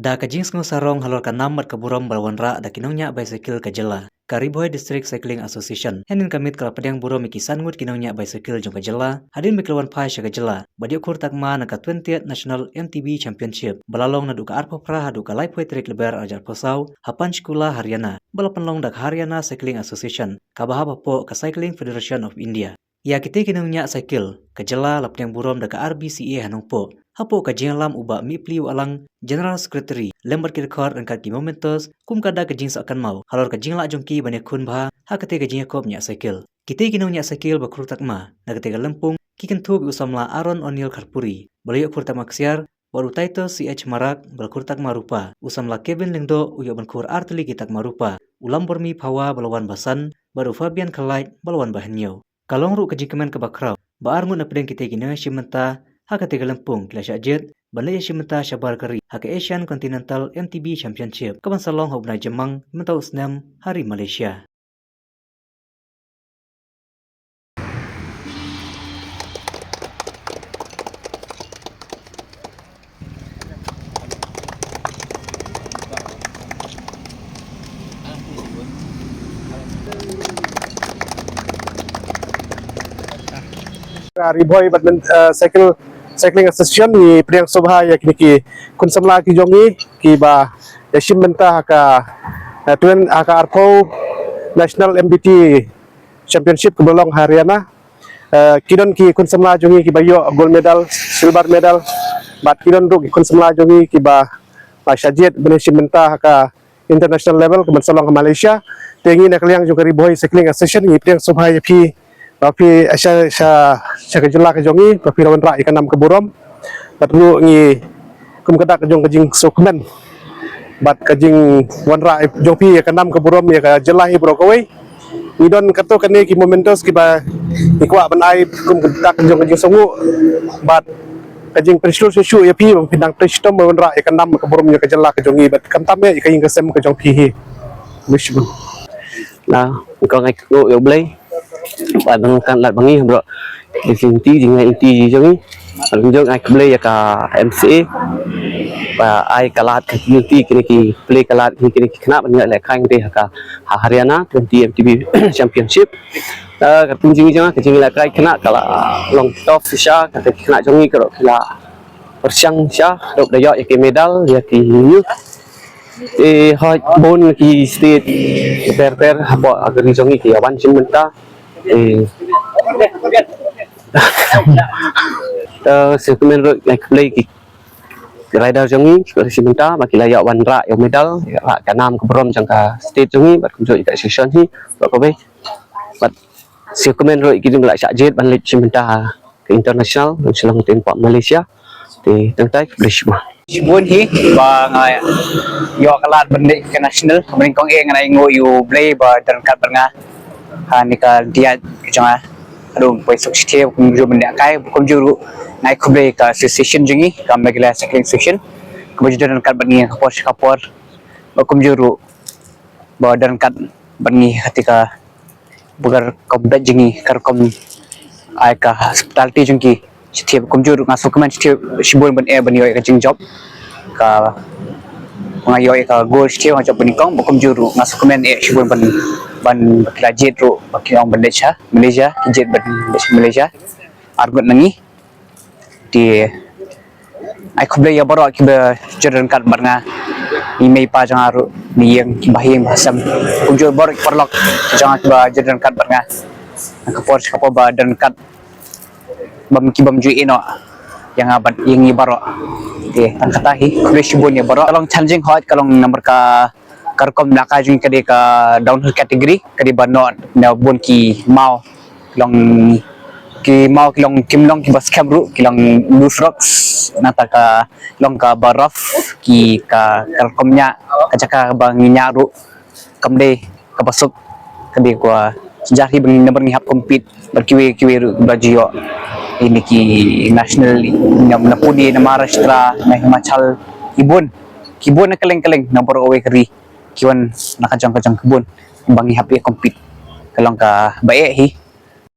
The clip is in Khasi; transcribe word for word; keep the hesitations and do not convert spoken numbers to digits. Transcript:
Da ka jingsngew sarong halor ka nam bad ka burom ba la wanrah da ki nongñiah bicycle ka jylla, ka Ri Bhoi District Cycling Association hynnin ka miet ka la pdiang burom ïa ki san ngut ki nongñiah bicycle jong ka jylla hadien ba ki la wan phai sha ka jylla bad ïoh khur takma na ka twentieth National M T B Championship ba la long naduh ka arphew phra haduh ka laiphew tarik Lber arhajar arphew saw ha Panchkula, Haryana, ba la pynlong da ka Haryana Cycling Association kaba hap hapoh ka Cycling Federation of India. Ïa kitei ki nongñiah cycle ka jylla la pdiang burom da ka R B C A ha Nongpoh hapoh ka jingïalam u Bah Mihpli Wahlang, General Secretary, lem bad ki dkhot ryngkat ki mementos, kum ka dak ka jingsah kynmaw halor ka jinglah jong ki ban ïakhun bha ha katei ka jingïakop ñiah cycle. Kitei ki nongñiah cycle ba khur takma na katei ka lympung ki kynthup ïa u samla Aaron O'Neil Kharpuri ba la ïoh khur takma ksiar, bad u Titus C H Marak ba la khur takma rupa, u samla Kevin Lyngdoh u ïoh ban khur ar tylli ki takma rupa, u Lambormi Phawa ba la wan ba san, bad u Fabian Khalait ba la wan ba hynñiew. Ka long ruh ka jingkmen kaba khraw ba ar ngut na pdeng kitei ki nongïashim bynta ha katei ka lympung ki la shah jied ban leit ïashim bynta shabar ka ri ha ka Asian Continental M T B Championship kaban sa long ha u bnai Jymmang mynta u snem ha ri Malaysia. Ri Bhoi Badmin-, eh, Cycle, Cycling Association ngi pdiang sngewbha ïa kine ki khun samla ki jong ngi kiba ïashim bynta ha ka, eh, twen-, ha ka arphew National M B T Championship kaba long ha Haryana. Eh, ki don ki khun samla jong ngi kiba ïoh gold medal, silver medal, bad ki don ruh ki khun samla jong ngi kiba, ba shah jied ban ïashim bynta ha ka international level kaban sa long ha Malaysia. Te ngi na ka liang jong ka Ri Bhoi Cycling Association ngi pdiang sngewbha ïa phi ba phi, eh, sha, sha, sha ka jylla ka jong ngi ba phi la wanrah ïa ka nam ka burom. Bad ruh ngi kum ka dak jong ka jingsngewkmen bad ka jingwanrah jong phi ïa ka nam ka burom ïa ka jylla hi baroh kawei. Ngi don katto katne ki mementos kiba ngi kwah ban ai kum ka dak jong ka jingsngewnguh bad ka jingpynshlur shuh shuh ïa phi ba phin nang trei shitom ban wanrah ïa ka nam ka burom ïa ka jylla ka jong ngi bad khamtam ïa ka ïing ka sem ka jong phi hi. Mishbun. Na, kong ai khublei ïa U Blei. Ba dang kan lad ba ngi baroh. Ki jingïaid lynti jong ngi. Ba dang jong ai khublei ïa ka M C A. Ba ai ka lad ka jingïaid lynti kine ki khublei ka lad kine ki khynnah ban ïalehkai te ha ka ha Haryana twenty M T B Championship. Eh, ka jingïalehkai khynnah ka la long tough shisha, ka khynnah jong ngi ka la pyrshang shisha, ruh da ïoh ïa ki medal, ïa ki youth. Eh, hoi bun ki state ter ter hapoh ka ri jong ngi ki wan shim bynta. Eh, eh, sngewkmen ruh ïa ki rider jong ngi ki wan shim bynta ba ki la ïoh wanrah ïa u medal, ïa ka nam ka burom jong ka state jong ngi bad kumjuh ïa ka association hi, bad kawei. Bad sngewkmen ruh ïa ki jong la shah jied ban leit shim bynta ka international, ban sha long te hapoh Malaysia. Te tang tai, khublei shibun. Shibun hi ba nga ïoh ka lad ban leit ka national, ba nyngkong eh ngan ai nguh ïa U Blei ba don ryngkat bad nga ha kane ka lynti ïaid ka jong nga. Haduh poi suk shatei, kumjuh ban lehkai, kumjuh ruh nga ai khublei ka association jong ngi, ka Meghalaya Cycling Association, kaba ju don ryngkat bad ngi ha ka por sha ka por, ba kumjuh ruh ba don ryngkat bad ngi ha kata ka ba ka rukom bad jong ngi, ka rukom ai ka hospitality jong ki. Shatei kumjuh ruh nga sngewkmen shatei shibun ban eh ban ïoh ïa ka jingjop. Ka nga ïoh ïa ka gold shatei nga jop ba nyngkong, ba kumjuh ruh nga sngewkmen eh shibun ban, ban ba ki la jied ruh ba ki ong ban leit sha Malaysia, ki jied ban leit sha Malaysia. Ar ngut na ngi. Te ai khublei ïa baroh kiba ju don ryngkat bad nga. I mei i pa jong nga ruh, i ïing, i bahing bahasem. Kumjuh baroh ki paralok jong nga kiba ju don ryngkat bad nga. Ha ka por sha ka por ba don ryngkat bym, ki bym ju ïehnoh ïa nga bad ïa ngi baroh. Te tang kata hi, khublei shibun ïa baroh. Ka long challenging, hooid ka long namar ka ka rukom lehkai jong ngi ka dei ka downhill category, ka dei ba noh na bun ki maw, ki long ki maw, ki long, kim long kiba skhem ruh, ki long loose rocks, nangta ka long kaba rough, ki ka, ka rukom ñiah, ka jaka ba ngi ñiah ruh kam dei kaba suk, ka dei kaba jynjar hi ba ngi, namar ngi hap compete bad kiwei kiwei ruh ba ju ïoh ïa ki national, na, na Pune, na Maharashtra, na Himachal, ki bun, ki bun na kylleng kylleng, na baroh kawei ka ri. Ki wan na ka jong ka jong ka bun ba ngi hap ïa compete. Ka long kaba eh hi,